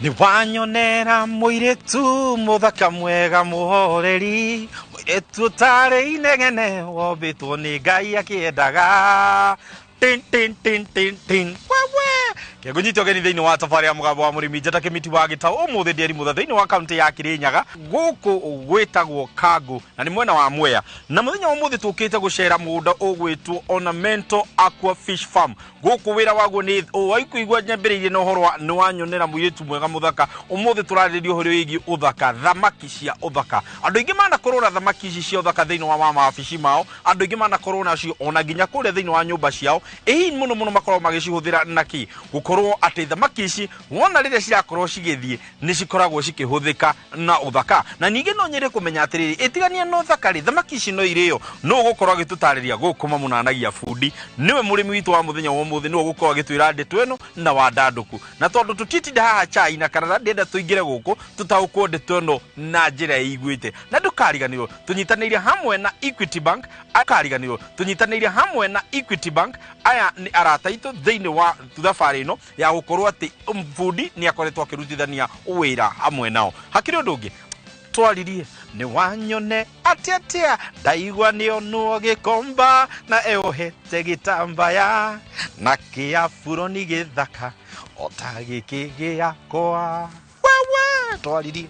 Nĩ wanyonera mũirĩtu mũthaka mwega mũhoreri, mũirĩtu ũtarĩ inegene, wombĩtwo nĩ Ngai akĩendaga. Tin, tin, tin, tin, tin. Wewe kĩngũnyita ũgeni thĩinĩ wa tabarĩra ya Mũgambo wa Mũrĩmi. Njata Kĩmiti wa Gĩtaũ. Ũmũthĩ ndĩ Erimũtha thĩinĩ wa kaunti ya Kĩrĩnyaga, gũkũ gwĩtagwo Kangũ na nĩ mwena wa Mwea, na mũthenya wa ũmũthĩ tũkĩte gũcera mũgũnda ũgwĩtwo Ornamental Aqua Fish Farm. Gũkũ wĩra waguo nĩ waikuigua nyambĩrĩirie na ũhoro wa nĩ wanyonera mũirĩtu mwega mũthaka. Ũmũthĩ tũrarĩrĩria ũhoro wĩgiĩ ũthaka, thamaki cia ũthaka. Andũ aingĩ manakorwo na thamaki ici cia ũthaka thĩinĩ wa mawabici mao, andũ aingĩ manakorwo nacio ona nginya kũrĩa thĩinĩ wa nyũmba ciao. Ĩ hihi mũno mũno makoragwo magĩcihũthĩra nakĩ? Gũkorwo atĩ thamaki ici wona rĩrĩa cirakorwo cigĩthiĩ nĩ cikoragwo cikĩhũthĩka na ũthaka. Na ningĩ no nyende kũmenya atĩrĩrĩ, ĩtigania na ũthaka rĩ, thamaki ici no irĩo? No ũgũkorwo agĩtũtarĩria gũkũ mamunanagia bundi, nĩwe mũrĩmi witũ wa mũthenya wa ũmũthĩ, nĩwe ũgũkorwo agĩtwĩra ndeto ĩno na wandandũku. Na tondũ tũtitinda haha chai na karara, ndĩrenda tũingĩre gũkũ tũtaũkwo ndeto ĩno na njĩra ĩiguĩte. Na ndũkariganĩrwo tũnyitanĩire hamwe na Equity Bank, akariganĩrwo tũnyitanĩire hamwe na Equity Bank. Aya nĩ arata aitũ thĩinĩ wa thabarĩ ĩno ya gũkorwo atĩ bundi nĩ akoretwo akĩrutithania wĩra hamwe nao. Hakĩrĩ ũndũ ũngĩ twaririe, nĩ wanyone atĩ atĩa ndaigua nĩ onwo gĩkomba na eohete gĩtambaya na kĩa buroni gĩthaka o ta gĩkĩ gĩakwa. Wewe twaririe.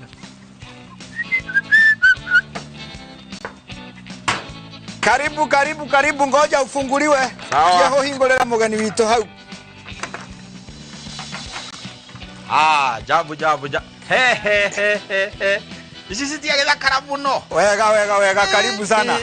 Karibu, karibu, karibu, ngoja ufunguliwe. Sawa. Tia huhingũrĩra mũgeni witũ hau. Ah, jambo jambo jambo. He he he he he. Ici citiagĩthakara mũno. Wega, wega, wega, karibu sana.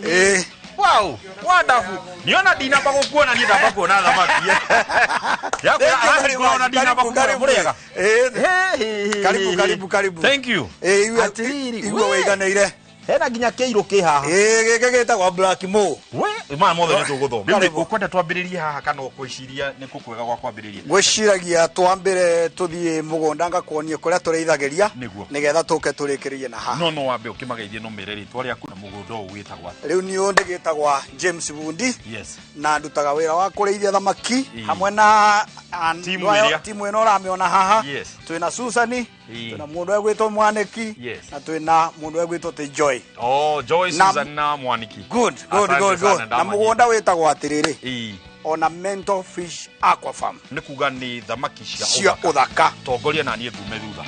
Eh. Wow, wonderful. Niona ndinamba gũkuona, niĩ ndamba kuona thamaki. Thank you very much. Yakwĩra ndinamba Karibu, kuona karibu. mũrĩega. Eh, He, he, he, Karibu, he. karibu, karibu. Thank you. Eh, igua Atĩrĩrĩ, igua we. wĩiganĩire. Hena nginya kĩirũ kĩ haha. Eh, gĩkĩ gĩtagwo Black Mo. We, maya mothe nĩ tũgũthoma. Rĩu Karibu. ũkwenda twambĩrĩrie haha kana ũkwĩciria nĩ kũ kwega gwa kwambĩrĩria? Ngwĩciragia twambĩre tũthiĩ mũgũnda ngakuonie kũrĩa tũrĩithagĩria Nĩguo. nĩgetha tũke tũrĩkĩrĩrie na haha. No no wambe ũkĩmageithie, no mere rĩtwa rĩaku na mũgũnda ũyũ wĩtagwo atĩa. Rĩu niĩ ndĩgĩtagwa James Bundi Yes. na ndutaga wĩra wa kũrĩithia thamaki Ĩĩ. hamwe na Timu ĩrĩa. timu ĩno ũramĩona haha. Yes. Twĩna Susani, Ĩĩ. twĩna mũndũ egwĩtwo Mwanĩki Yes. na twĩna mũndũ egwĩtwo tĩ Joy. Oh, Joy, Na- Susan na Mwaniki. Good, good, Asante good, sana, good. Na ndamanyita. mũgũnda wĩtagwo atĩrĩrĩ, Ĩĩ. Ornamental Fish Aqua Farm. Nĩ kuga nĩ thamaki cia cia ũthaka. Ũthaka. Tongoria na niĩ ngume thutha.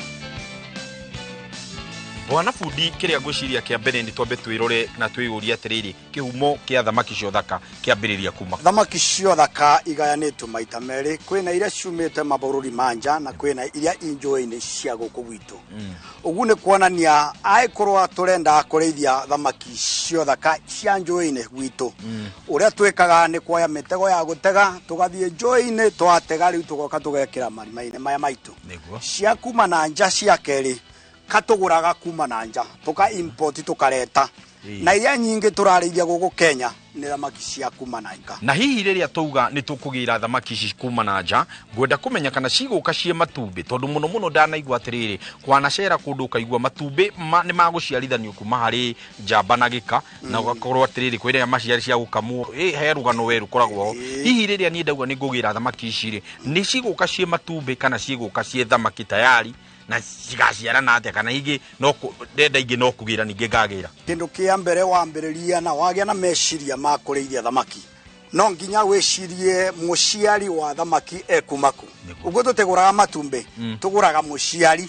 Bwana bundi, kĩrĩa ngwĩciria kĩa mbere nĩ twambe twĩrore na twĩyũrie atĩrĩrĩ, kĩhumo kĩa thamaki cia ũthaka kĩambĩrĩria kuma? Thamaki cia ũthaka igayanĩtwo maita merĩ, kwĩna iria ciumĩte mabũrũri ma nja na kwĩna iria injũĩ-inĩ cia gũkũ gwitũ. Ũguo nĩ kuonania angĩkorwo tũrenda kũrĩithia thamaki cia ũthaka cia njũĩ-inĩ gwitũ, ũrĩa twĩkaga nĩ kuoya mĩtego ya gũtega, tũgathiĩ njũĩ-inĩ, twatega, rĩu tũgoka tũgekĩra marima-inĩ maya maitũ. Nĩguo. Cia kuma na nja, cia kerĩ katũgũraga kuma na nja, tũka import tũkareta. Ĩĩ. Na iria nyingĩ tũrarĩithia gũkũ Kenya nĩ thamaki cia kuma na nja. Na hihi rĩrĩa tauga nĩ tũkũgĩra thamaki ici kuma na nja, ngwenda kũmenya kana cigũka ciĩ matumbĩ, tondũ mũno mũno ndanaigua atĩrĩrĩ, kwanacera kũndũ ũkaigua matumbĩ nĩ magũciarithanio kuma harĩ njamba na gĩka, na ũgakorwo atĩrĩrĩ kwĩrĩa maciari cia gũkamwo. Ĩ, he rũgano we rũkoragwo ho. Ĩĩ. Hihi rĩrĩa niĩ ndauga nĩ ngũgĩra thamaki ici rĩ, nĩ cigũka ciĩ matumbĩ kana cigũka ciĩ thamaki tayari na cigaciarana atĩa, kana ingĩ no ndenda ingĩ no kũgĩra ningĩ ngagĩra? Kĩndũ kĩa mbere wambĩrĩria na wagĩa na meciria ma kũrĩithia thamaki, no nginya wĩcirie mũciari wa thamaki ekuma kũ. Nĩguo. Ũguo tũtigũraga matumbĩ, tũgũraga mũciari,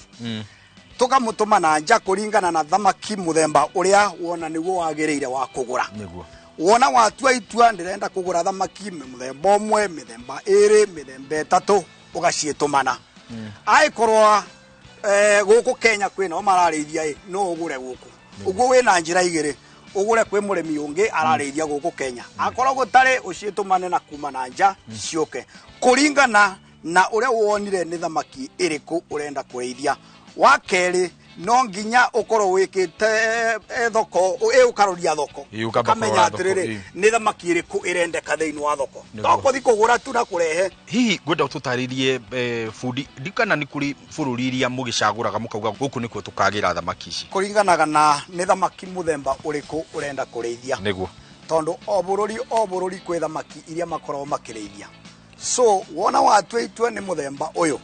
tũkamũtũma na nja kũringana na thamaki mũthemba ũrĩa wona nĩguo wagĩrĩire wa kũgũra. Nĩguo. Wona watua itua ndĩrenda kũgũra thamaki mũthemba ũmwe, mĩthemba ĩrĩ, mĩthemba ĩtatũ, ũgaciĩtũmana. Angĩkorwo gũkũ Kenya kwĩna o mararĩithia ĩ, no ũgũre gũkũ. Ũguo wĩna njĩra igĩrĩ, ũgũre kwĩ mũrĩmi ũngĩ ararĩithia gũkũ Kenya, akorwo gũtarĩ ũciĩtũmane na kuma na nja ciũke kũringana na ũrĩa wonire nĩ thamaki ĩrĩkũ ũrenda kũrĩithia. Wa kerĩ, no nginya ũkorwo wĩkĩte thoko, ũkaroria thoko. Ĩ, ũkamba ũkamenya kũrora thoko, atĩrĩrĩ, ĩ. Nĩ thamaki ĩrĩkũ ĩrendeka thĩinĩ wa thoko. Nĩguo. To kũthi kũgũra tu na kũrehe. Hihi ngwenda tũtarĩrie, bundi, ndikana nĩ kũrĩ bũrũri iria mũgĩcagũraga mũkauga gũkũ nĩkuo tũkagĩra thamaki ici? Kũringanaga na nĩ thamaki mũthemba ũrĩkũ ũrenda kũrĩithia. Nĩguo. Tondũ o bũrũri o bũrũri kwĩ thamaki iria makoragwo makĩrĩithia. So wona watua itua nĩ mũthemba ũyũ,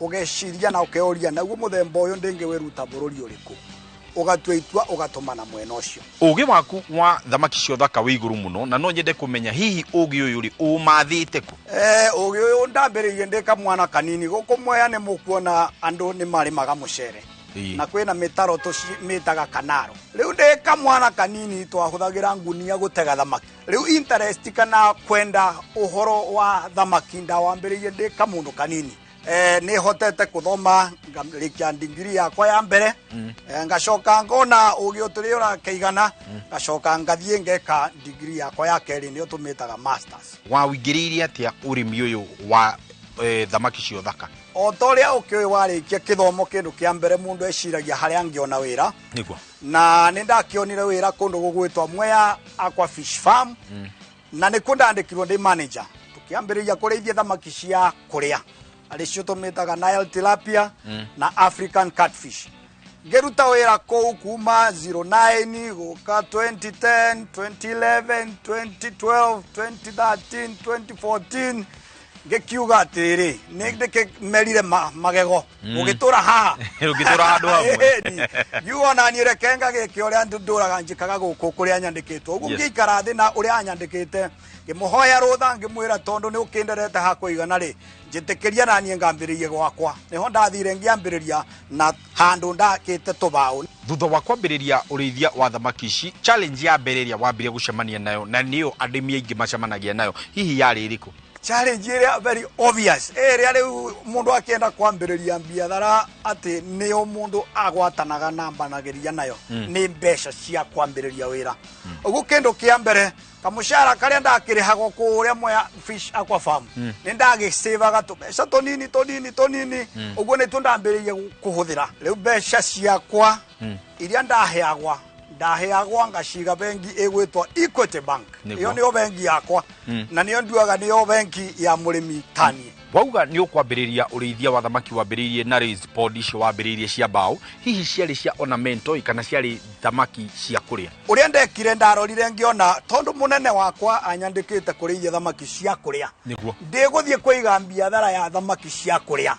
Ũgeciria na ũkeũria naguo mũthemba ũyũ ndĩngĩwĩruta bũrũri ũrĩkũ, ũgatua itua ũgatũmana mwena ũcio. Ũgĩ waku wa thamaki cia ũthaka wĩ igũrũ mũno, na no nyende kũmenya hihi ũgĩ ũyũ rĩ ũmathĩte kũ? Ũgĩ ũyũ ndambĩrĩirie ndĩ kamwana kanini. Gũkũ Mwea nĩ mũkuona andũ nĩ marĩmaga mũcere. Na kwĩna mĩtaro tũcimĩtaga kanaro. Rĩu ndĩ kamwana kanini twahũthagĩra ngunia gũtega thamaki. Rĩu interest kana kwenda ũhoro wa thamaki ndawambĩrĩirie ndĩ kamũndũ kanini. Nĩ hotete kũthoma ngarĩkia ndigiri yakwa ya mbere. Ngacoka ngona ũgĩ ũtũrĩ ũrakeigana, ngacoka ngathiĩ ngeka ndigiri yakwa ya kerĩ nĩyo tũmĩtaga masters. Wawĩingĩrĩirie atĩa ũrĩmi ũyũ wa thamaki cia ũthaka? O ta ũrĩa ũkĩũĩ warĩkia kĩthomo kĩndũ kĩa mbere mũndũ eciragia harĩa angĩona wĩra. Na nĩ ndakĩonire wĩra kũndũ gũgwĩtwo Mwea Aqua Fish Farm. Na nĩkuo ndandĩkirwo ndĩ manager. Tũkĩambĩrĩria kũrĩithia thamaki cia kũrĩa, arĩ cio tũmĩtaga Nile tilapia na African catfish. Ngĩruta wĩra kũu kuma 09 gũka 2010, 2011, 2012, 2013, 2014, ngĩkiuga atĩrĩrĩ, nĩ ndĩkĩmerire magego. Ũgĩtũra haha. Ũgĩtũra handũ hamwe. Ngiuga ona niĩ reke ngagĩke ũrĩa ndũraga njĩkaga gũkũ kũrĩa nyandĩkĩtwo. Ũguo ngĩikara thĩ na ũrĩa anyandĩkĩte, ngĩmũhoya rũtha, ngĩmwĩra tondũ nĩ ũkĩnderete ha kũigana rĩ, njĩtĩkĩria na niĩ ngambĩrĩrie gwakwa. Nĩho ndathire ngĩambĩrĩria na handũ ndakĩte tũbaũ. Thutha wa kwambĩrĩria ũrĩithia wa thamaki ici, challenge ya mbere ĩrĩa wambire gũcemania nayo na nĩyo arĩmi aingĩ macemanagia nayo, hihi yarĩ ĩrĩkũ? Challenge ĩrĩa very obvious, ĩrĩa rĩu mũndũ akĩenda kwambĩrĩria biathara atĩ nĩyo mũndũ agwatanaga na ambanagĩria nayo, nĩ mbeca cia kwambĩrĩria wĩra. Ũguo kĩndũ kĩa mbere, kamũcara karĩa ndakĩrĩhagwo kũrĩa Mwea Fish Aqua Farm, nĩ ndagĩcĩvaga tũbeca tũnini tũnini tũnini, ũguo nĩtuo ndambĩrĩirie kũhũthĩra. Rĩu mbeca ciakwa iria ndaheagwa ngaciga bengi ĩgwĩtwo Equity Bank. Ĩyo nĩyo bengi yakwa, na nĩyo nduaga nĩyo bengi ya mũrĩmi taniĩ. Wauga nĩ ũkwambĩrĩria ũrĩithia wa thamaki wambĩrĩirie na raised pond icio wambĩrĩirie cia mbaũ, hihi ciarĩ cia ornamental kana ciarĩ thamaki cia kũrĩa? Ũrĩa ndekire ndarorire ngĩona tondũ mũnene wakwa anyandĩkĩte kũrĩithia thamaki cia kũrĩa, ndĩgũthiĩ kũiga biathara ya thamaki cia kũrĩa.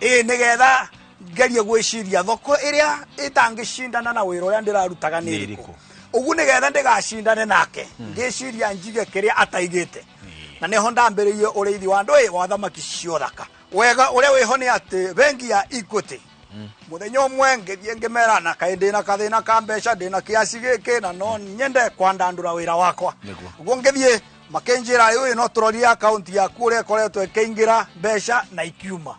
Ĩĩ, nĩgetha ngerie gwĩciria thoko ĩrĩa ĩtangĩcindana na wĩra ũrĩa ndĩrarutaga nĩ ĩrĩkũ. Ũguo nĩgetha ndĩgacindane nake, ngĩciria njige kĩrĩa ataigĩte. Na nĩho ndambĩrĩirie ũrĩithi wa ndũĩ wa thamaki cia ũthaka. Wega ũrĩa wĩho nĩ atĩ bengi ya Equity, mũthenya ũmwe ngĩthiĩ ngĩmera na kaĩ ndĩna kathĩna ka mbeca, ndĩna kĩaci gĩkĩ na no nyende kwandandũra wĩra wakwa. Ũguo ngĩthiĩ makĩnjĩra ũyũ no tũrorie akaunti yaku ũrĩa ĩkoretwo ĩkĩingĩra mbeca na ikiuma.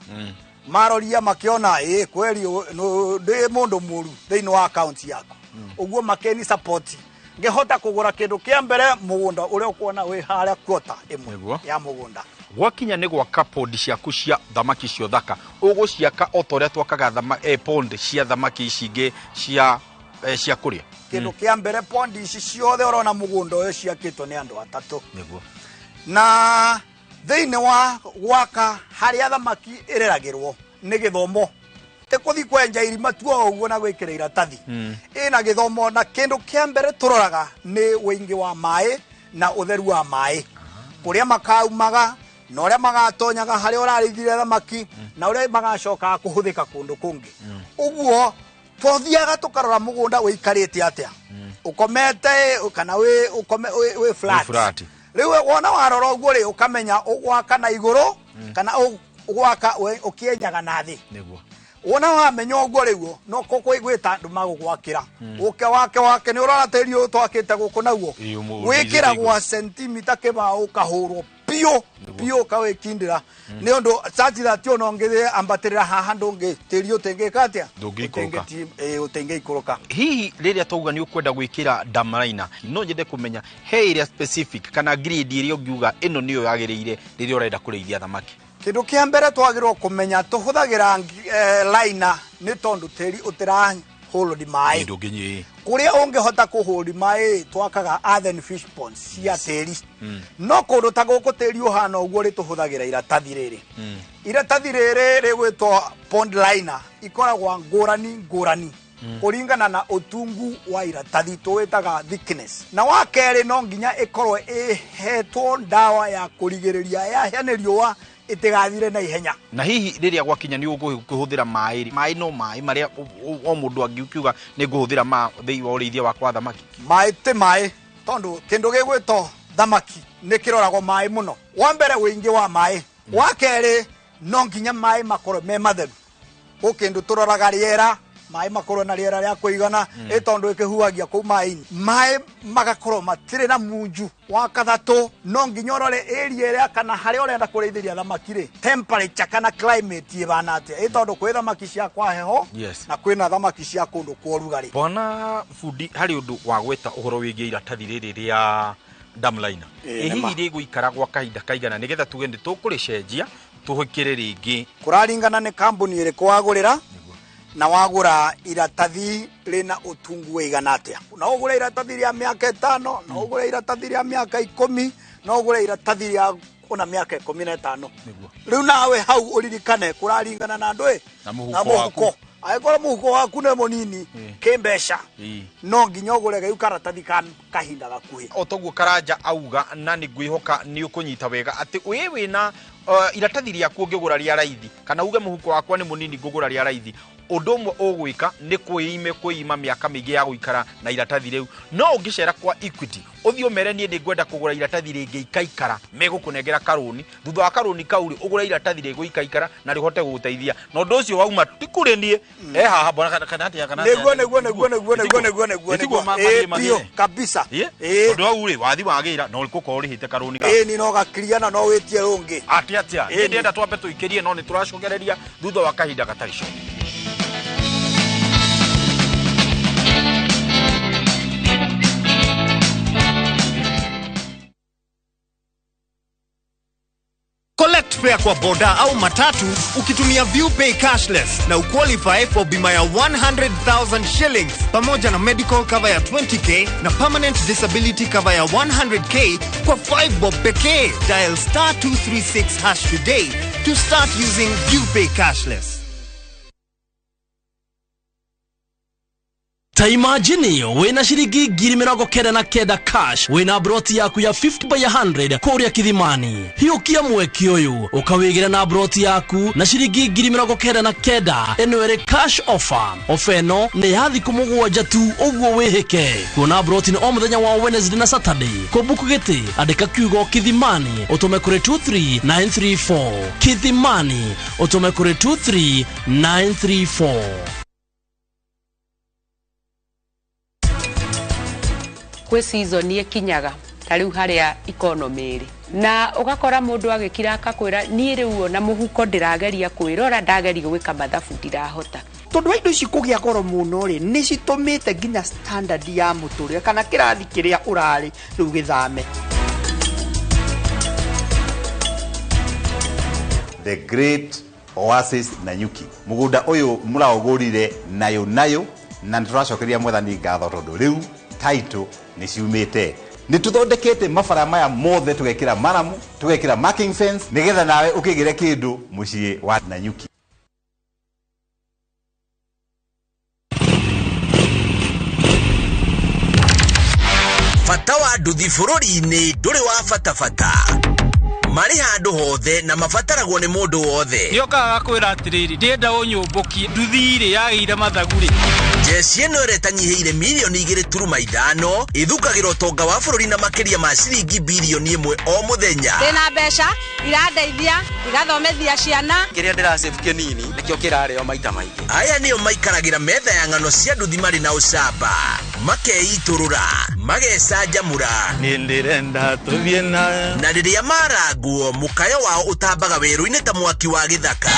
Maroria makĩona ĩĩ kweli ndĩ mũndũ mũru thĩinĩ wa akaunti yaku. Ũguo makĩni support. Ngĩhota kũgũra kĩndũ kĩa mbere mũgũnda ũrĩa ũkuona wĩ harĩa quarter ĩmwe ya mũgũnda. Gwakinya nĩ gwaka pond ciaku cia thamaki cia ũthaka, ũgũciaka o ta ũrĩa twakaga pond cia thamaki ici ingĩ cia kũrĩa? Kĩndũ kĩa mbere pond ici ciothe ũrona mũgũnda ũyũ ciakĩtwo nĩ andũ atatũ. Na thĩinĩ wa gwaka harĩa thamaki ĩreragĩrwo nĩ gĩthomo. Ti kũthiĩ kwenja irima tu o ũguo na gwĩkĩra iratathi. Ĩna gĩthomo, na kĩndũ kĩa mbere tũroraga nĩ ũingĩ wa maĩ na ũtheru wa maĩ. Kũrĩa makaumaga na ũrĩa magatonyaga harĩa ũrarĩithirie thamaki na ũrĩa magacokaga kũhũthĩka kũndũ kũngĩ. Ũguo twathiaga tũkarora mũgũnda ũikarĩte atĩa, ũkomete kana wĩ flat. Rĩu wona warora ũguo rĩ, ũkamenya ũgwaka na igũrũ kana ũgwaka ũkĩenjaga na thĩ. Wona wamenya ũguo rĩu no gwĩta andũ magũgwakĩra. Ũke wake wake nĩ ũrora tĩri ũyũ twakĩte gũkũ naguo, wĩkĩragwo sentimita kĩbaũ ũkahũrwo biũ biũ ũkawĩkindĩra. Nĩ ũndũ such that ona ũngĩthiĩ ambatĩrĩra haha ndũngĩ tĩri ũtĩngĩka atĩa? Ũtĩngĩikũrũka. Hihi rĩrĩa twauga nĩ ũkwenda gwĩkĩra dam liner, no nyende kũmenya he area specific kana grade ĩrĩa ũngiuga ĩno nĩyo yagĩrĩire rĩrĩa ũrenda kũrĩithia thamaki? Kĩndũ kĩa mbere twagĩrĩirwo kũmenya tũhũthagĩra liner nĩ tondũ tĩri ũtĩra hold maĩ. Kũrĩa ũngĩhota kũhold maĩ twakaga earthen fish ponds cia tĩri. No kũndũ ta gũkũ tĩri ũhana ũguo rĩ, tũhũthagĩra iratathi rĩrĩ. Iratathi rĩrĩ rĩgwĩtwo pond liner, ikoragwo ngũrani ngũrani kũringana na ũtungu wa iratathi, tũwĩtaga thickness. Na wa kerĩ no nginya ĩkorwo ĩhetwo ndawa ya kũrigĩrĩria yahĩa nĩ riũa Itigathire na ihenya. Na hihi rĩrĩa gwakinya nĩ ũkũhũthĩra maĩ, maĩ no maĩ marĩa o mũndũ angĩkiuga nĩ ngũhũthĩra ma thĩinĩ wa ũrĩithia wakwa wa thamaki. Maĩ ti maĩ, tondu kindu gigwitwo thamaki nĩ kĩroragwo maĩ mũno. Wa mbere ũingĩ wa maĩ, wa kerĩ no nginya maĩ makorwo me matheru. Gũ kĩndũ tũroraga rĩera, maĩ makorwo na rĩera rĩa kũigana, ĩ tondũ ĩkĩhuhagia kũu maĩ-inĩ. Maĩ magakorwo matirĩ na munju. Wa kathatũ no nginya ũrore area ĩrĩa kana harĩa ũrenda kũrĩithĩria thamaki rĩ, temperature kana climate ĩhana atĩa, ĩ tondũ kwĩ thamaki cia kwa heho na kwĩna thamaki cia kũndũ kwa ũrugarĩ. Bwana bundi, harĩ ũndũ wa gweta ũhoro wĩgiĩ iratathi rĩrĩ rĩa dam liner. Ĩ hihi rĩgũikara gwa kahinda kaigana nĩgetha tuge nĩ tũkũrĩcenjia tũhĩkĩre rĩngĩ? Kũraringana nĩ kambuni ĩrĩkũ wagũrĩra na wagũra iratathi rĩna ũtungu wĩigana atĩa. No ũgũre iratathi rĩa mĩaka 5, no ũgũre iratathi rĩa mĩaka 10, no ũgũre iratathi rĩa ona mĩaka 15. Rĩu nawe hau ũririkane kũraringana na andũ ĩ na mũhuko waku. Angĩkorwo mũhuko waku nĩ mũnini kĩmbeca, no nginya ũgũre gĩu karatathi ka kahinda gakuhĩ. O toguo Karanja auga, na nĩ ngwĩhoka nĩ ũkũnyita wega atĩ wĩ wĩna iratathi rĩaku ũngĩgũra rĩa raithi, kana uge mũhuko wakwa nĩ mũnini ngũgũra rĩa raithi, ũndũ ũmwe ũgwĩka nĩ kwĩima mĩaka mĩingĩ ya gũikara na iratathi rĩu. No ũngĩcera kwa Equity ũthiĩ ũmere niĩ nĩ ngwenda kũgũra iratathi rĩngĩ ikaikara, megũkũnengera karũni, thutha wa karũni kau rĩ ũgũre iratathi rĩgũikaikara na rĩhote gũgũteithia. Na ũndũ ũcio wauma ti kũrĩ niĩ, haha bwana, kana atĩa, kana atĩa? Nĩguo, nĩguo, nĩguo, nĩguo, nĩguo, nĩguo, nĩguo, Nĩguo, nĩguo. Mathiĩ. Biũ, kabisa. Ũndũ hau rĩ, wathi wagĩra na ũgũkorwo ũrĩhĩte karũni gaku. Ni no gakiria na no wĩtie rũngĩ. Atĩa, atĩa? Niĩ ndĩrenda twambe tũikĩrie, no nĩ tũracokereria thutha wa kahinda gatarĩ coke. Collect fare kwa boda au matatu ukitumia ViewPay cashless na uqualify for bima ya 100,000 shillings pamoja na medical cover ya 20k na permanent disability cover ya 100k kwa 5 bob pekee. Dial star 236 hash today to start using ViewPay cashless. Ta imagine wĩna ciringi 99,000 cash, wĩna broti yaku ya 50 by 100 kũrĩa Kithimani. Hiũkia mweke ũyũ ũkawĩgĩra na broti yaku na ciringi 99,000. Ĩno ĩrĩ cash offer. Ofa ĩno nĩ ya thikũ 7 tu, ũguo wĩhĩke. Kuona broti nĩ o mũthenya wa Wednesday na Saturday. Kũmbuku gĩtĩ, andĩka kiugo Kithimani ũtũme kũrĩ 23934. Kithimani ũtũme kũrĩ 23934. Kwĩ season ĩkinyaga ta rĩu harĩa economy ĩrĩ, na ũgakora mũndũ agĩkira akakwĩra niĩ rĩu ona mũhuko ndĩrageria kwĩrora, ndageria gwĩka mathabu ndirahota. Tondũ wa indo ici kũgĩa goro mũno rĩ, nĩ citũmĩte nginya standard ya mũtũrĩre kana kĩrathi kĩrĩa ũrarĩ rĩu gĩthame. The Great Oasis Nanyuki, mũgũnda ũyũ mũraũgũrire nayo nayo, na nĩtũracokeria mwathani ngatho tondũ rĩu title nĩ ciumĩte. Nĩ tũthondekete mabara maya mothe, tũgekĩra maramu, tũgekĩra marking fence, nĩgetha nawe ũkĩgĩre kĩndũ mũciĩ wa Nanyuki. Bata wa nduthi bũrũri-inĩ ndũrĩ wa bata bata, marĩ handũ hothe na mabataragwo nĩ mũndũ wothe. Nĩokaga gakwĩra atĩrĩrĩ, ndĩrenda ũnyũmbũkie nduthi rĩ yagĩire mathagu rĩ. Jeci ĩno ĩrĩa ĩtanyihĩire mirioni 2.5 ĩthukagĩra ũtonga wa bũrũri na makĩria ma ciringi birioni 1 o mũthenya. Ndĩna mbeca irandeithia igathomithia ciana. Kĩrĩa ndĩrasave kĩnini nĩkĩo kĩrarĩo maita maingĩ. Aya nĩo maikaragĩra metha ya ng'ano cia nduthi marĩ na ũcamba, makeitũrũra, magecanjamũra. Niĩ ndĩrenda tũthiĩ na Na rĩrĩa marangwo, mũkayo wao ũtambaga werũ-inĩ ta mwaki wa gĩthaka.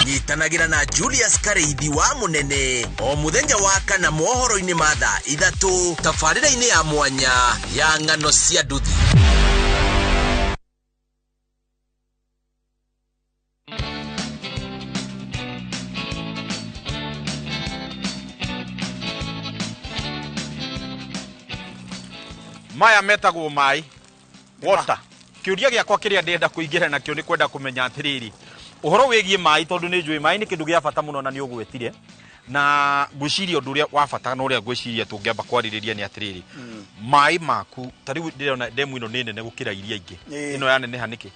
Nyitanagĩra na Julius Kareithi wa Mũnene o mũthenya wa kana mohoro-inĩ ma thaa 3 tabarĩra-inĩ ya mwanya ya ng'ano cia nduthi. Maya metagwo maĩ, water. Kĩũria gĩakwa kĩrĩa ndĩrenda kũingĩra nakĩo nĩ kwenda kũmenya atĩrĩrĩ, ũhoro wĩgiĩ maĩ, tondũ nĩ njũĩ maĩ nĩ kĩndũ gĩa bata mũno na nĩ ũgwetire, na ngwĩciria ũndũ ũrĩa wa bata na ũrĩa ngwĩciria tũngĩamba kwarĩrĩria nĩ atĩrĩrĩ, maĩ maku ta rĩu ndĩrona ndemu ĩno nĩ nene gũkĩra iria ingĩ. Ĩno yaneneha nĩkĩ?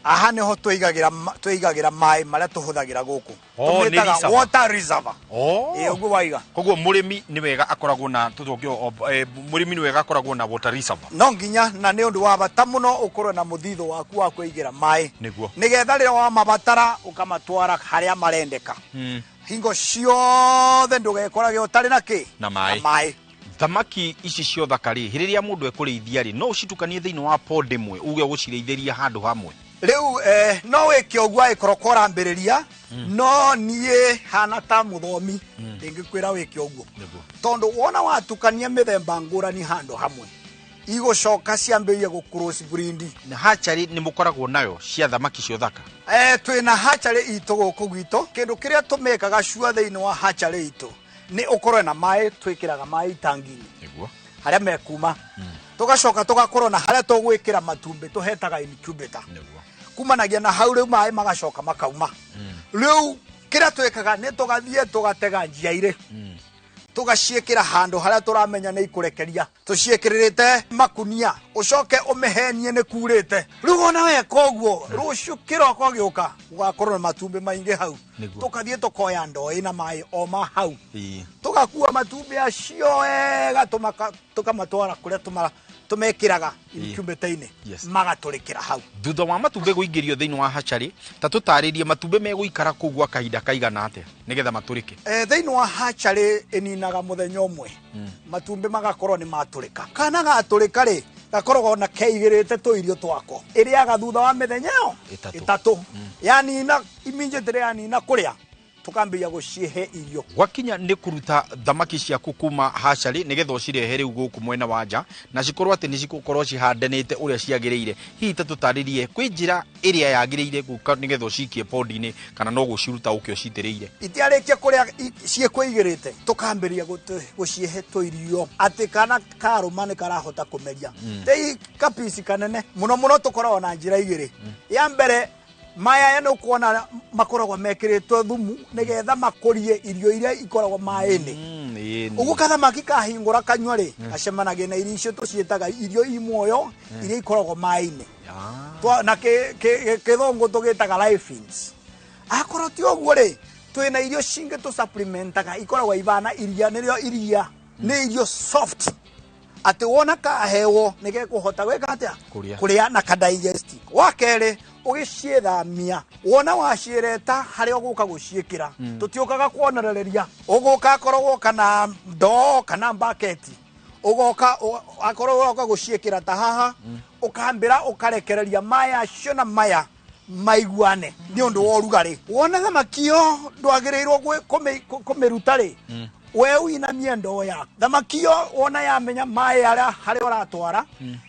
Aha nĩho tũigagĩra tũigagĩra maĩ marĩa tũhũthagĩra gũkũ. Oh, nĩ Tũmĩtaga reservoir. water reservoir. Oh. Ĩĩ, ũguo waiga. Koguo mũrĩmi nĩ wega akoragwo na tũcoke mũrĩmi nĩ wega akoragwo na water reservoir. No nginya, na nĩ ũndũ wa bata mũno ũkorwo na mũthithũ waku wa kwĩigĩra maĩ, nĩgetha rĩrĩa wamabatara ũkamatwara harĩa marendeka. Hingo ciothe ndũgekorage ũtarĩ na kĩ? Na maĩ. Na maĩ. Thamaki ici cia ũthaka rĩ, rĩrĩa mũndũ ekũrĩithia rĩ, no ũcitukanie thĩinĩ wa pond ĩmwe, uge ũgũcirĩithĩria handũ hamwe? Rĩu no wĩke ũguo angĩkorwo kwarambĩrĩria, no niĩ hana ta mũthomi ndĩngĩkwĩra wĩke ũguo, tondũ wona watukania mĩthemba ngũrani handũ hamwe, igũcoka ciambĩrĩrie gũ cross breed. Na hatchery nĩ mũkoragwo nayo cia thamaki cia ũthaka? Twĩna hatchery itũ gũkũ gwitũ. Kĩndũ kĩrĩa tũmĩkaga cua thĩinĩ wa hatchery itũ nĩ ũkorwo na maĩ, twĩkĩraga maĩ itangi-inĩ harĩa mekuma, tũgacoka tũgakorwo na harĩa tũgwĩkĩra matumbĩ, tũhetaga incubator. Kumanagia na hau rĩu maĩ magacoka makauma. Rĩu kĩrĩa twĩkaga nĩ tũgathiĩ tũgatega njia irĩ, tũgaciĩkĩra handũ harĩa tũramenya nĩ ikũrekeria, tũciĩkĩrĩrĩte makunia, ũcoke ũmĩhenie nĩ kurĩte. Rĩu wona weka ũguo, rũciũ kĩroko gĩũka gũgakorwo na matumbĩ maingĩ hau. Tũkathiĩ tũkoya ndoo ĩna maĩ o ma hau, tũgakua matumbĩ acio wega, tũkamatwara kũrĩa tũmekĩraga incubator-inĩ, magatũrĩkĩra hau. Thutha wa matumbĩ kũingĩrio thĩinĩ wa hatchery, ta tũtarĩrie matumbĩ megũikara kũu gwa kahinda kaigana atĩa nĩgetha matũrĩke? Thĩinĩ wa hatchery ĩninaga mũthenya ũmwe, matumbĩ magakorwo nĩ matũrĩka. Kana gatũrĩka rĩ, gakoragwo na keigĩrĩte tũirio twako, ĩrĩaga thutha wa mĩthenya ĩyo ĩtatũ. Ĩtatũ. Yanina immediately, yanina kũrĩa, tũkambĩrĩria gũcihe irio. Gwakinya nĩ kũruta thamaki ciaku kuma hatchery nĩgetha ũcirehe rĩu gũkũ mwena wa nja na cikorwo atĩ nĩ cigũkorwo cihandanĩte ũrĩa ciagĩrĩire, hihi ta tũtarĩrie kwĩ njĩra ĩrĩa yagĩrĩire gũka nĩgetha ũcikie pond-inĩ, kana no gũciruta ũke ũcitĩrĩire? Itiarĩkia kũrĩa, ciĩkwĩigĩrĩte, tũkambĩrĩria gũcihe tũirio atĩ kana karũma nĩ karahota kũmeria. Tei kapici kanene mũno mũno, tũkoragwo na njĩra igĩrĩ. Ya mbere, maya aya nĩ ũkuona makoragwo mekĩrĩtwo thumu nĩgetha makũrie irio iria ikoragwo maĩ-inĩ. Ũguo kathamaki kahingũra kanyua rĩ, gacemanagia na irio icio tũciĩtaga irio i muoyo, iria ikoragwo maĩ-inĩ. Na kĩthũngũ tũgĩtaga live fins. Akorwo ti ũguo rĩ, twĩna irio cingĩ tũ supplementaga, ikoragwo ibana iria, nĩrĩo iria nĩ irio soft, atĩ wona kahewo nĩ gekũhota gwĩka atĩa? Kũrĩa. Kũrĩa na kadigest. Wa kerĩ, ũgĩciĩthamia, wona waciĩreta harĩa ũgũka gũciĩkĩra, tũtiũkaga kuonerereria, ũgũka akorwo woka na ndoo kana mbaketi, ũgoka akorwo ũroka gũciĩkĩra ta haha, ũkambĩra ũkarekereria maya acio na maya maiguane nĩ ũndũ wa ũrugarĩ. Wona thamaki ĩyo ndwagĩrĩirwo kũmĩruta rĩ, we ũinamie ndoo yaku. Thamaki ĩyo wona yamenya maĩ arĩa harĩa ũratwara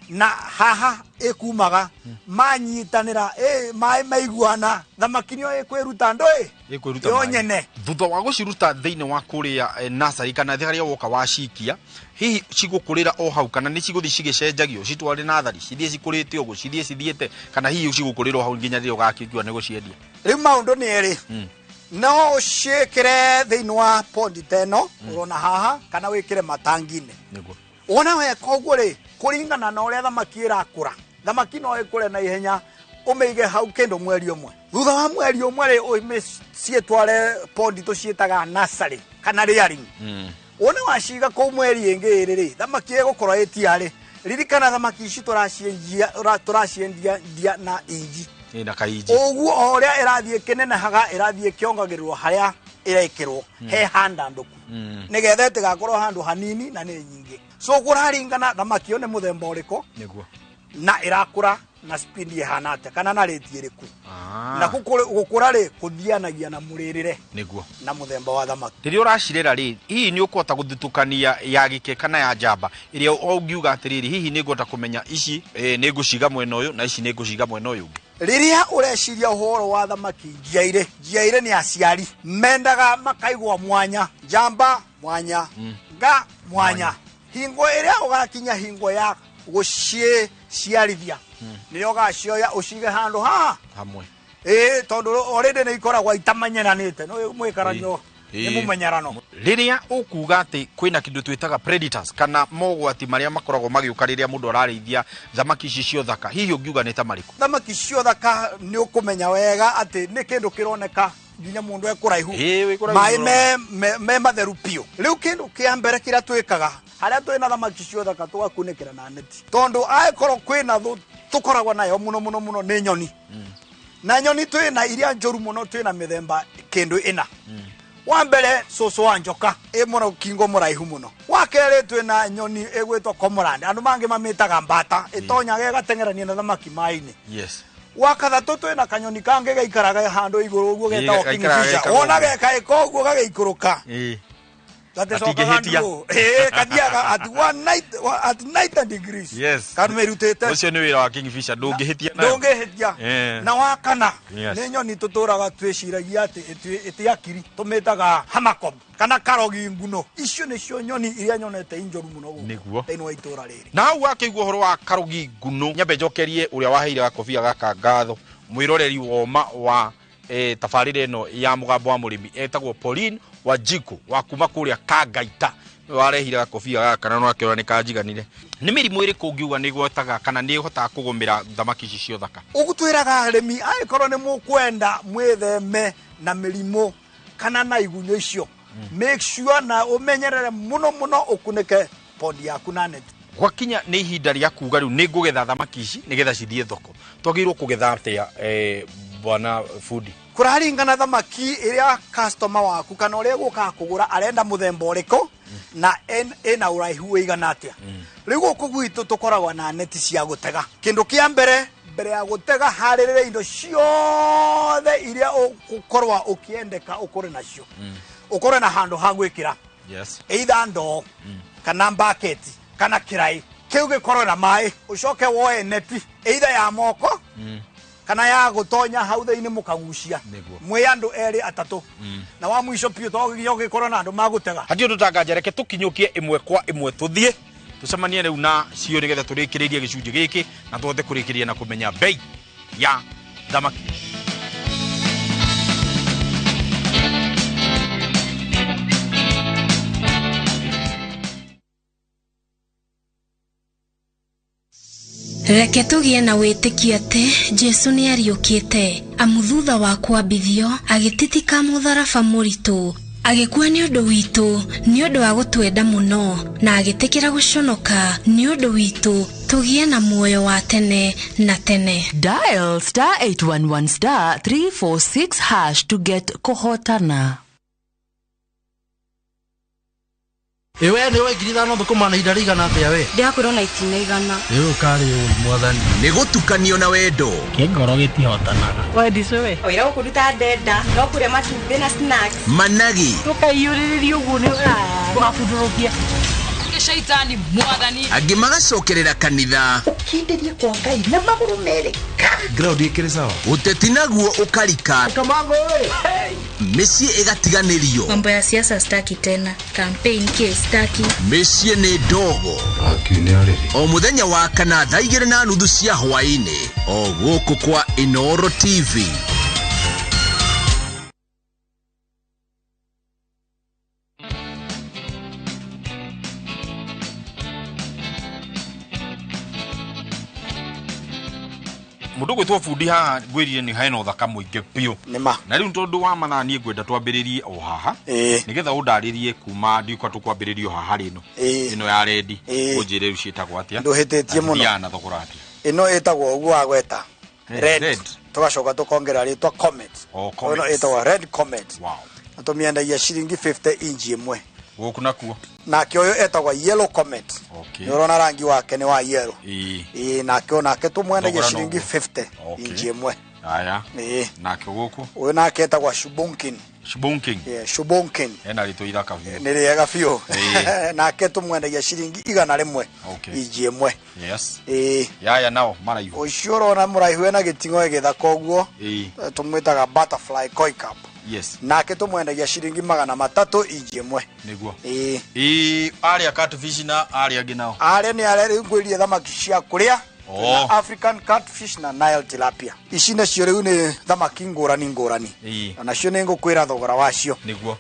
na haha ĩkumaga, manyitanĩra, maĩ maiguana, thamaki nĩyo ĩkwĩruta ndũĩ? Ĩkwĩruta yo maĩ. Nyene. Thutha wa gũciruta thĩinĩ wa kũrĩa nursery kana harĩa woka wacikia, hihi cigũkũrĩra o hau kana nĩ cigũthiĩ cigĩcenjagio, citware nathari cithiĩ cikũrĩte ũguo, cithiĩ cithiĩte, kana hihi cigũkũrĩra o hau nginya rĩrĩa ũgakĩtua nĩ gũciendia? Rĩu maũndũ nĩ erĩ. No ũciĩkĩre thĩinĩ wa pondi ta ĩno ũrona haha, kana wĩkĩre matangi-inĩ. Wona weka ũguo rĩ, kũringana na ũrĩa thamaki ĩrakũra, thamaki no ĩkũre na ihenya ũmĩige hau kĩndũ mweri ũmwe. Thutha wa mweri ũmwe rĩ, ũmĩciĩtware pondi tũciĩtaga nursery kana rearing. Wona waciga kũu mweri ĩngĩ ĩrĩ rĩ, thamaki ĩgũkorwo ĩtiarĩ. Ririkana thamaki ici tũraciendia tũraciendia ndia na inji. Ĩ, na kainji. Ũguo o ũrĩa ĩrathiĩ ĩkĩnenehaga, ĩrathiĩ ĩkĩongagĩrĩrwo harĩa ĩrekĩrwo he handandũku, nĩgetha ĩtigakorwo handũ hanini na nĩ nyingĩ. So kũraringana thamaki ĩyo nĩ mũthemba ũrĩkũ na ĩrakũra na speed ĩhana atĩa kana na rate ĩrĩkũ. Na gũkũra rĩ, kũthianagia na mũrĩrĩre na mũthemba wa thamaki. Rĩrĩa ũracirera rĩ, hihi nĩ ũkũhota gũthutũkania ya gĩke kana ya njamba, ĩrĩa ũngiuga atĩrĩrĩ, hihi nĩ ngũhota kũmenya ici nĩ ngũciga mwena ũyũ na ici nĩ ngũciga mwena ũyũ ũngĩ? Rĩrĩa ũreciria ũhoro wa thamaki njiairĩ, njiairĩ nĩ aciari mendaga makaigwo mwanya, njamba mwanya, nga mwanya. Hingo ĩrĩa ũgakinya hingo ya gũciĩciarithia, nĩyo ũgacioya ũcige handũ haha hamwe. Ĩĩ, tondũ already nĩ ikoragwo itamenyeranĩte no mwĩkaranio. Nĩ mũmenyerano. Rĩrĩa ũkuga atĩ kwĩna kĩndũ twĩtaga predators kana mogwati marĩa makoragwo magĩũka rĩrĩa mũndũ ararĩithia thamaki ici cia ũthaka, hihi ũngiuga nĩ ta marĩkũ? Thamaki cia ũthaka nĩ ũkũmenya wega atĩ nĩ kĩndũ kĩroneka nginya mũndũ e kũraihu. Ĩĩ, wĩ kũraihu maĩ mũno. me matheru biũ. Rĩu kĩndũ kĩa mbere kĩrĩa twĩkaga harĩa twĩna thamaki cia ũthaka, tũgakunĩkĩra na neti, tondũ angĩkorwo kwĩna thũ tũkoragwo nayo mũno mũno mũno nĩ nyoni. Na nyoni twĩna iria njũru mũno, twĩna mĩthemba kĩndũ ĩna. Wa mbere, cũcũ wa njoka ĩ mũno kingo mũraihu mũno. Wa kerĩ, twĩna nyoni ĩgwĩtwo cormorant, andũ mangĩ mamĩtaga mbata, ĩtonyaga ĩgateng'erania na thamaki maĩ-inĩ. Wa kathatũ, twĩna kanyoni kangĩ gaikaraga handũ igũrũ ũguo getagwo gaikaraga kingfisher. gekaga Wona ũguo. gekaĩka ũguo gagĩikũrũka, gaticokaga. Gatingĩhĩtia. Ndũ ĩĩ, kathiaga at one night at 90 degrees. Kamĩrutĩte. Ũcio nĩ wĩra wa kingfisher, ndũngĩhĩtia nayo. Ndũngĩhĩtia. Na wa kana, nĩ nyoni tũtũraga twĩciragia atĩ ĩtĩ akiri, tũmĩtaga hamerkop kana karogi nguno. Icio nĩcio nyoni iria nyonete injoru mũno gũkũ thĩinĩ wa itũra rĩrĩ. Na hau wakĩigua ũhoro wa karugi nguno, nyambe njokerie ũrĩa waheire gakobia gaka ngatho, mwĩroreri woma wa tabarĩra ĩno ya Mũgambo wa Mũrĩmi, etagwo Pauline Wanjiku wa kuma kũrĩa Kangaita. Nĩwe warehire gakobia gaka na nĩwakĩona nĩ kanjiganire. Nĩ mĩrimũ ĩrĩkũ ũngiuga nĩ ĩgwataga kana nĩ ĩhotaga kũgũmĩra thamaki ici cia ũthaka? Ũguo twĩraga arĩmi, angĩkorwo nĩ mũkwenda mwĩtheme na mĩrimũ kana na igunyũ icio, make sure na ũmenyerere mũno mũno, ũkunĩke pond yaku na neti. Gwakinya nĩ ihinda rĩa kuga rĩu nĩ ngũgetha thamaki ici nĩgetha cithiĩ thoko, twagĩrĩirwo kũgetha atĩa, bwana bundi? Kũraringana thamaki ĩrĩa customer waku kana ũrĩa gũkaga kũgũra arenda mũthemba ũrĩkũ na ĩna ũraihu ũigana atĩa. Rĩu gũkũ gwitũ tũkoragwo na neti cia gũtega. Kĩndũ kĩa mbere, mbere ya gũtega, harĩrĩria indo ciothe iria ũgũkorwo ũkĩendeka ũkũre nacio, ũkorwe na handũ ha gwĩkĩra, either ndoo kana mbaketi kana kĩraĩ kĩu gĩkorwo na maĩ. Ũcoke woe neti, either ya moko kana ya gũtonya hau thĩinĩ, mũkagucia mwĩ andũ erĩ atatũ. Na wa mũico biũ, to nginya ũgĩkorwo na andũ magũtega. Hatirĩ ũndũ tanganja, reke tũkinyũkie ĩmwe kwa ĩmwe, tũthiĩ tũcemanie rĩu na cio nĩgetha tũrĩkĩrĩrie gĩcunjĩ gĩkĩ na tũhote kũrĩkĩrĩria na kũmenya bei ya thamaki. Reke tũgĩe na wĩtĩkio atĩ Jesu nĩ ariũkĩte, amu thutha wa kwambithio agĩtitika mũtharaba mũritũ, agĩkua nĩ ũndũ witũ, nĩ ũndũ wa gũtwenda mũno, na agĩtĩkĩra gũconoka nĩ ũndũ witũ, tũgĩe na muoyo wa tene na tene. Dial *811*346# to get Kohotana. Ĩwe nĩ we 5,000 thũkũma na ihinda rĩigana atĩa we? Ndĩrakwĩrwo na itina 100. Ĩ ũkarĩ ũi mwathani. Nĩ gũtukanio na wendo. Kĩngoro gĩtihotanaga. Wendicũ we wĩra gũkũruta ndenda no kũrĩa matumbĩ na snacks. Managi. Tũkaiyũrĩrĩria ũguo nĩ ũgabundũrũkia shaitani mwathani. Angĩ magacokerera kanitha. Ũkindĩrie kwa Ngai na magũrũ merĩ. Ground ĩkĩrĩ sawa. Ũteti naguo ũkarika. Kamango ĩ. Mĩciĩ ĩgatiganĩrio. Mambo ya siasa staki tena, campaign ke staki. Mĩciĩ nĩ ndogo. O mũthenya wa kana thaa 2:30 cia hwaĩ-inĩ, o gũkũ kwa Inoro TV. Mũndũ gwĩtwo bundi haha ngwĩrire nĩ hena ũthaka mũingĩ biũ. Nĩma. Na rĩu tondũ wa mathaa, niĩ ngwenda twambĩrĩrie o haha nĩgetha ũndarĩrie kuma ndiũka tũkwambĩrĩrie o haha rĩ ĩno ya rendi, ũnjĩre rĩu ciĩtagwo atĩa. Ndũhĩtĩtie mũno. Na cithiaga na thogora atĩa? Ĩno ĩtagwo ũguo wagweta, red. Red. Tũgacoka tũkongerera rĩtwa comet. Oh, Ĩno Comet. ĩtagwo red comet. Na tũmĩendagia ciringi 50 inji ĩmwe. Gũkũ nakuo? Nake ũyũ etagwo yellow comet. Nĩ ũrona rangi wake nĩ wa yellow. Ĩĩ, nake onake tũmwendagia Thogora ciringi noguo. 50 inji ĩmwe. Haya. Ĩĩ. Nake gũkũ? Ũyũ nake etagwo shubunkin. Shubunkin. Yeah, shubunkin. Hena rĩtwa ithaka biũ. Nĩ rĩega biũ. Nake tũmwendagia ciringi 100 inji ĩmwe. Ĩĩ. Yaya nao maraihu? Ũcio ũrona mũraihu ena gĩting'oe gĩthaka ũguo, tũmwĩtaga butterfly koi carp. Nake tũmwendagia ciringi 300 inji ĩmwe. Nĩguo. Ĩĩ. Ĩĩ, arĩa catfish na arĩa angĩ nao? Arĩa nĩ arĩa rĩu ngwĩrire thamaki cia kũrĩa. Na African catfish na Nile tilapia. Ici nacio rĩu nĩ thamaki ngũrani ngũrani. Onacio nĩ ngũkwĩra thogora wacio. Nĩguo.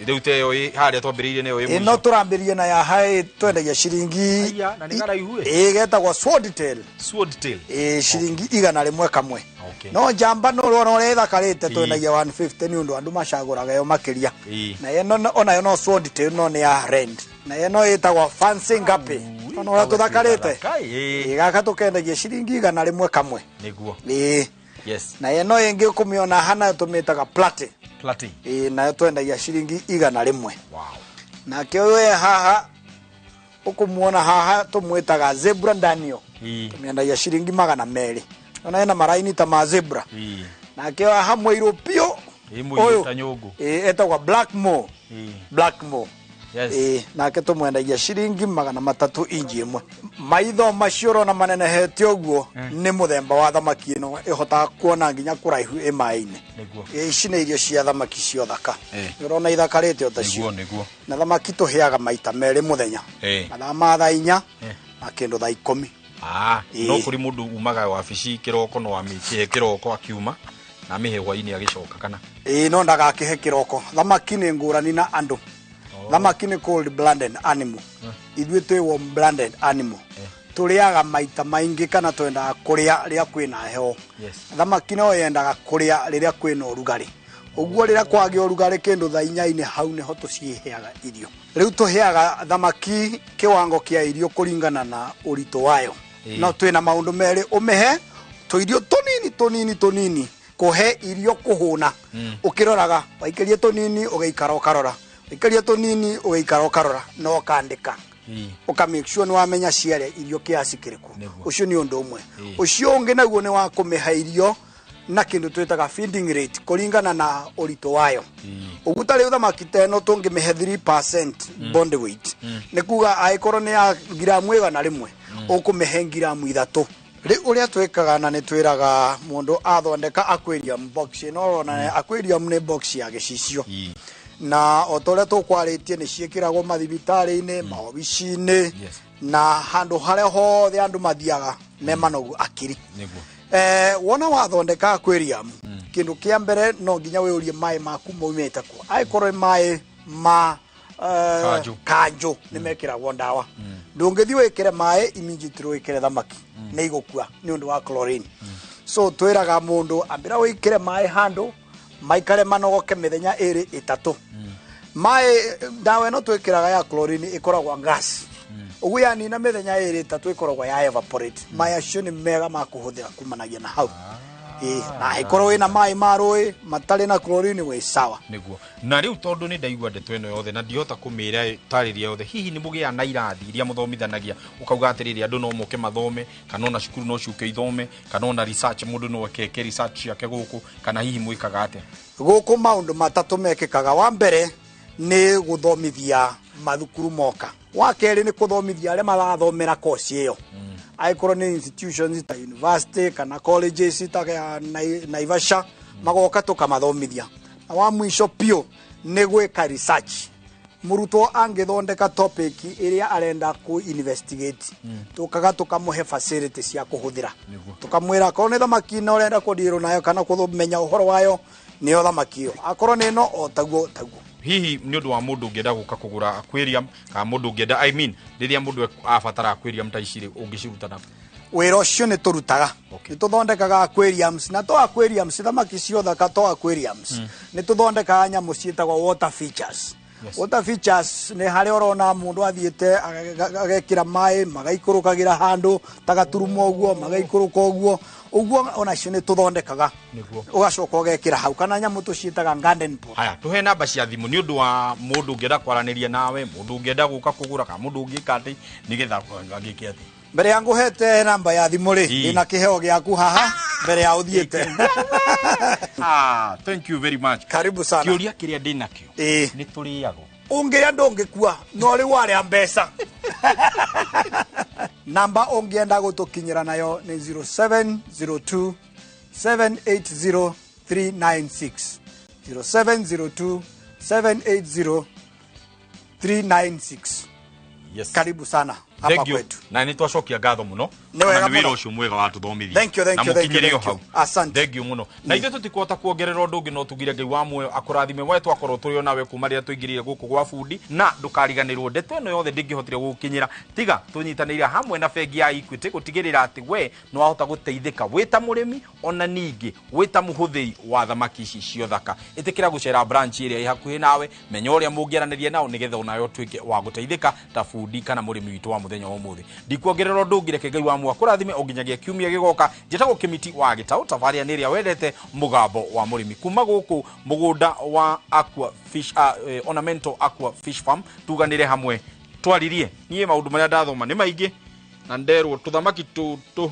Rĩu ta ĩyo ĩ harĩa twambĩrĩirie nĩyo ĩ Ĩno mũico. tũrambĩrĩrie na ya haĩ twendagia ciringi Na nĩ karaihu ĩ. Ĩ getagwo swordtail. Swordtail. Ĩ ciringi 100 kamwe. Okay. No njamba no rona ũrĩa ĩthakarĩte twendagia 150 nĩ ũndũ andũ macagũraga yo makĩria. Na ĩno onayo no swordtail no nĩ ya rent. Na ĩno ĩtagwo fancy guppy. Ona ũrĩa tũthakarĩte. Ĩ gaka tũkendagia ciringi 100 kamwe. Nĩguo. Ĩ. Yes. Na ĩno ĩngĩ ũkũmĩona haha nayo tũmĩtaga platy. Platy. Ĩ nayo twendagia ciringi 100. Wow. Nake ũyũ e haha ũkũmuona haha tũmwĩtaga zebra danio. Tũmĩendagia ciringi 200. Ona ĩna maraini ta ma zebra. Nake haha mũirũ piũ. Ĩ mũirũ ta nyũngũ. Ĩ etagwo Blackmore. Blackmore. Yes. Ĩ nake tũmwendagia ciringi 300 inji ĩmwe. Maitho macio ũrona manenehete ũguo nĩ mũthemba wa thamaki ĩno ĩhotaga kuona nginya kũraihu ĩ maĩ-inĩ. Nĩguo. Ĩ ici nĩ irio cia thamaki cia ũthaka. Ũrona ithakarĩte o tacio. Nĩguo nĩguo. Na thamaki tũheaga maita merĩ mũthenya. Mathaa ma thaa 4 na kĩndũ thaa 10. No kũrĩ mũndũ umaga wabici kĩroko no amĩkĩhe kĩroko akiuma na amĩhe hwainĩ agĩcoka kana. Ĩ no ndagakĩhe kĩroko. Thamaki nĩ ngũrani na andũ. Thamaki nĩ cold blooded animal. Ithuĩ twĩ warm blooded animal. Tũrĩaga maita maingĩ kana twendaga kũrĩa rĩrĩa kwĩna heho. Thamaki no yendaga kũrĩa rĩrĩa kwĩna ũrugarĩ. Ũguo rĩrĩa kwagĩa ũrugarĩ kĩndũ thaa 4 hau nĩho tũciheaga irio. Rĩu tũheaga thamaki kĩwango kĩa irio kũringana na ũritũ wayo. No twĩna maũndũ merĩ, ũmĩhe tũirio tũnini tũnini tũnini, kũhe irio kũhũna. Ũkĩroraga waikĩria tũnini ũgaikara ũkarora, waikĩria tũnini ũgaikara ũkarora na ũkandĩka. Ũka make sure nĩ wamenya ciarĩa irio kiasi kĩrĩkũ. Ũcio nĩ ũndũ ũmwe. Ũcio ũngĩ naguo nĩ wa kũmĩhe irio na kĩndũ twĩtaga feeding rate kũringana na ũritũ wayo. Ũguo ta rĩu thamaki ta ĩno tũngĩmĩhe 3% body weight nĩ kuga angĩkorwo nĩ ya ngiramu 100 ũkũmĩhe ngiramu 3. Rĩu ũrĩa twĩkaga na nĩ twĩraga mũndũ athondeka aquarium box ĩno ũrona aquarium nĩ box ya gĩcicio. Na o ta ũrĩa tũkwarĩtie nĩ ciĩkĩragwo mathibitarĩ-inĩ, maobici-inĩ na handũ harĩa hothe andũ mathiaga me manogu akiri. Nĩguo. Wona wathondeka aquarium kĩndũ kĩa mbere no nginya wĩũrie maĩ maku maumĩte kũ. Angĩkorwo nĩ maĩ ma Kanjũ. Kanjũ nĩ mekĩragwo ndawa. Ndũngĩthiĩ wĩkĩre maĩ immediately wĩkĩre thamaki nĩ igũkua nĩ ũndũ wa chlorine. So twĩraga mũndũ ambĩra wĩkĩre maĩ handũ maikare manogoke mĩthenya 2 3. Maĩ ndawa ĩno twĩkĩraga ya chlorine ĩkoragwo gas. Ũguo yanina mĩthenya 2 3 ĩkoragwo ya evaporate. Maĩ acio nĩ mega ma kũhũthĩra kumanagia na hau. Na angĩkorwo wĩna maĩ ma rũĩ matarĩ na chlorine wĩ sawa. Nĩguo. Na rĩu tondũ nĩ ndaigua ndeto ĩno yothe na ndihota kũmĩra tarĩria yothe, hihi nĩ mũgĩaga na irathi iria mũthomithanagia ũkauga atĩrĩrĩ andũ no moke mathome kana ona cukuru no ciũke ithome kana ona research mũndũ no eke research ciake gũkũ kana hihi mwĩkaga atĩa? Gũkũ maũndũ matatũ mekĩkaga. Wa mbere nĩ gũthomithia mathukuru moka. Wa kerĩ nĩ kũthomithia arĩa marathomera koci ĩyo. Angĩkorwo nĩ institutions ta university kana colleges ta ya Naivasha magoka tũkamathomithia. Na wa mũico piũ nĩ gwĩka research. Mũrutwo angĩthondeka topic ĩrĩa arenda kũ investigate tũkaga tũkamũhe facility cia kũhũthĩra. Tũkamwĩra akorwo nĩ thamaki na ũrenda kũndirwo nayo kana kũmenya ũhoro wayo nĩyo thamaki ĩyo, akorwo nĩ ĩno o taguo taguo. Hihi nĩ ũndũ wa mũndũ ũngĩenda gũka kũgũra aquarium kana mũndũ ũngĩenda, I mean rĩrĩa mũndũ abatara aquarium ta ici rĩ, ũngĩciruta nakũ? Wĩra ũcio nĩ tũrutaga. Nĩ tũthondekaga aquariums na to aquariums thamaki ciothaka to aquariums. Nĩ tũthondekaga nyamũ ciĩtagwo water features. Water features nĩ harĩa ũrona mũndũ athiĩte agekĩra maĩ magaikũrũkagĩra handũ ta gaturumo ũguo magaikũrũka ũguo ũguo onacio nĩ tũthondekaga. Ũgacoka ũgekĩra hau kana nyamũ tũciĩtaga garden pot. Haya, tũhe namba cia thimũ nĩ ũndũ wa mũndũ ũngĩenda kwaranĩria nawe, mũndũ ũngĩenda gũka kũgũra kana mũndũ ũngĩka atĩ nĩgetha angĩke atĩ. Mbere ya ngũhete namba ya thimũ rĩ, ndĩna kĩheo gĩaku haha mbere ya ũthiĩte. Thank you very much. Karibu sana. Kĩũria kĩrĩa ndĩnakĩo nĩ tũrĩagwo. Ũngĩrĩa ndũngĩkua no rĩu warĩa mbeca. Namba ũngĩenda gũtũkinyĩra nayo nĩ 0702 780 396. 0702 780 396. Yes. Karibu sana. Hapa Thank you. kwetu. Na nĩ twacokia ngatho mũno. Nĩ wega Ona nĩ wĩra mũno. ũcio mwega watũthomithia. Thank you, thank Na you, thank you, mũkinyĩre o thank you. hau. Asante. Thank you mũno. Na ithuĩ tũtikũhota kuongerera ũndũ ũngĩ, no tugire Ngai wa muoyo akũrathime. We twakorwo tũrĩ o nawe kuma rĩrĩa tũingĩrire gũkũ gwa bundi, na ndũkariganĩrwo ndeto ĩno yothe ndĩngĩhotire gũgũkinyĩra tiga tũnyitanĩire hamwe na bengi ya Equity gũtigĩrĩra atĩ we nĩ wahota gũteithĩka wĩ ta mũrĩmi, ona ningĩ wĩ ta mũhũthĩri wa thamaki ici ciothaka. Ĩtĩkĩra gũcera branch ĩrĩa ĩ hakuhĩ nawe, menya ũrĩa mũngĩaranĩria nao nĩgetha onawe ũtuĩke wa gũteithĩka ta bundi kana mũrĩmi witũ wa mũthenya wa ũmũthĩ. Ndikuongerera ũndũ ũngĩ, reke Ngai wa muoyo akũrathime o nginyagia kiumia gĩgoka. Njĩtagwo Kĩmiti wa Gĩtaũ, tabarĩra nĩ ĩrĩa wendete, Mũgambo wa Mũrĩmi, kuma gũkũ mũgũnda wa Aqua Fish, Ornamental Aqua Fish Farm. Tuganĩre hamwe twaririe. Niĩ maũndũ marĩa ndathoma nĩ maingĩ na nderwo tũthamaki tũtũ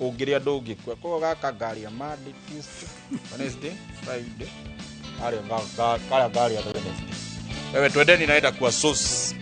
ũngĩrĩa ndũngĩkua. Koguo gaka ngaria Monday, Tuesday, Wednesday, Friday, karĩa karĩa ngaria Wednesday. Wewe twendeni, naenda kwa sauce.